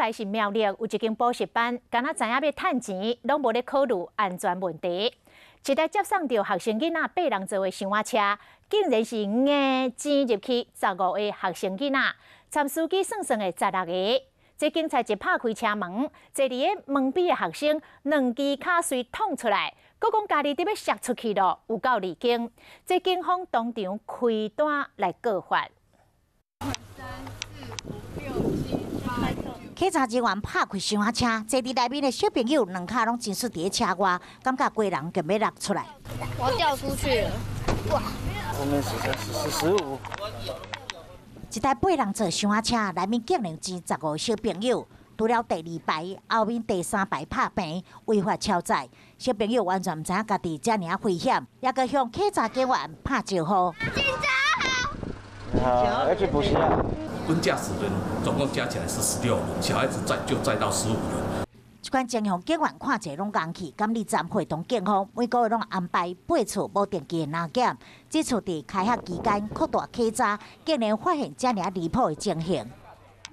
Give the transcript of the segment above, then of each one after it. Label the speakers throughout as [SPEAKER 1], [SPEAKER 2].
[SPEAKER 1] 來是苗栗有一間補習班，敢若知影欲趁錢，攏無咧考慮安全問題。一台接送著學生囡仔八人座的小巴車，竟然是硬擠入去十五個學生囡仔，參司機算算的十六个。這警察一拍開車門，坐佇个門邊的學生兩支跤隨捅出來，閣講家己欲摔出去囉，有夠離經。這警方當場開單來告發。
[SPEAKER 2] 三四五六七八九。
[SPEAKER 3] 稽查人員拍開小巴車，坐佇內面的小朋友兩跤攏緊縮佇車外，感覺規人就欲落出來。
[SPEAKER 2] 我掉出去了！哇！
[SPEAKER 4] 後面13、14、15。
[SPEAKER 3] 一台八人座小巴車內面竟然擠十五個小朋友，除了第二排，後面第三排拍平，違法超載，小朋友完全毋知影家己遮爾危險，猶閣向稽查警員拍招呼。
[SPEAKER 2] 警察好。
[SPEAKER 4] 好，要去補習啊。
[SPEAKER 5] 跟駕駛人總共加起來是16人，小孩子載就載到15人。
[SPEAKER 3] 這款情形，警員看者攏戇去，監理站會同警方每個月攏安排八處無定期的臨檢。這次佇開學期間擴大稽查，竟然發現遮爾離譜的情形。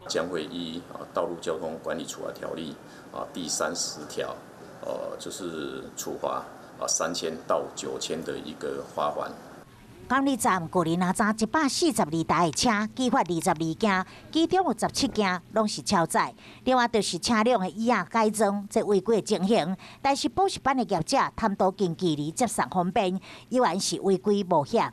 [SPEAKER 6] 將會依《道路交通管理處罰條例》第30條，就是處罰3000到9000的一個罰鍰。
[SPEAKER 3] 監理站舊年若查142台的車，舉發22件，其中有17件攏是超載。另外就是車輛的椅仔改裝，這違規的情形。但是補習班的業者貪圖近距離接送方便，依然是違規冒險。